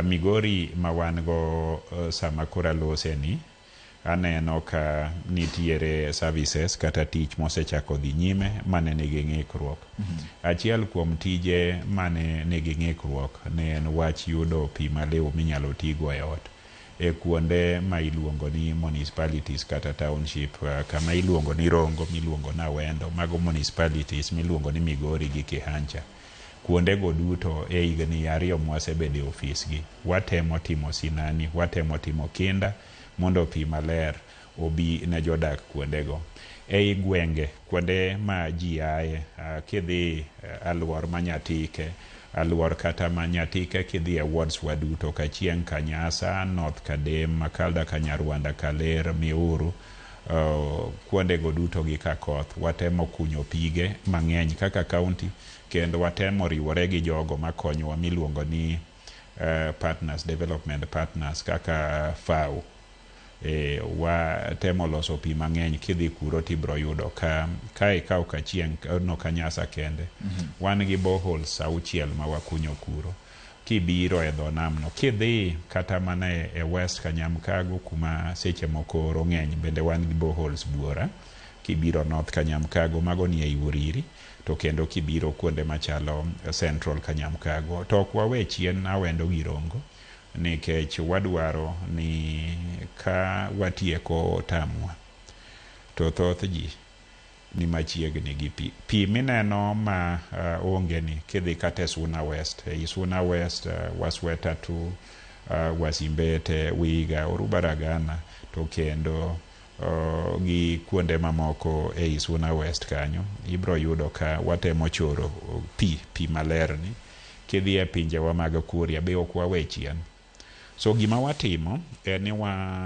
Migori ma wan go sama koro alose ni, aneno ka nitiere services kata tich mosechako dhi nyime mane nigi ng'ikruok. Achiel kuom tije mane nigi ng'ikruok ne en wach yudo pi maliw minyalo tigo e ot e kuonde ma iluongo ni municipalities kata township, kama iluongo ni Rongo, miluongo ni Awendo, mago municipalities miluongo ni Migori gi Kihancha. Kuondego duto e higni 2 mwasebedo e ofis gi, watemo timo sinani, watemo timo kinda mondo pi maler obi ne jodak kuondego. Ei gwenge, kuonde ma ji aye, kidhi aluor ma Nyatike, aluor kata ma Nyatike kidhi e wards wa duto, Kachieng', Kanyasa, North Kadem, Makalda, Kanyarwanda, Kaler, Miuru, kuondego duto gi Kakoth, watemo kunyo pige mang'eny kaka county, kendo watemo riwore gi jogo makonyowa miluongo ni partners, development partners kaka FAO. Watemo loso pi mang'eny. Kidhi kuro tibro yudo ka ikawo Kachieng' no Kanyasa kende, wan gi boreholes 6 ma wakunyo kuro. Kibiro e dho nam no, kidhi kata mana e West Kanyamkago kuma seche moko oro ng'eny, bende wan gi boreholes buora. Kibiro North Kanyamkago, mago ni ei Uriri, to kendo kibiro kuonde machalo Central Kanyamkago, to ok wawe chien Awendo gi Rongo, nikech wadwaro ni ka watieko tamwa to thoth ji ni machiegni gi pi. Pi mineno ma onge ni, kidhi kata e Suna West, ei Suna West, Wasweta tu, Wasimbete, Wiga, Orubaragana, to kendo gi kuonde mamoko ei Suna West kanyo, ibro yudo ka watemo choro pi maler ni. Kidhi e pinjewa mag Kuria be ok wawe chien. So gima watimo en ni wa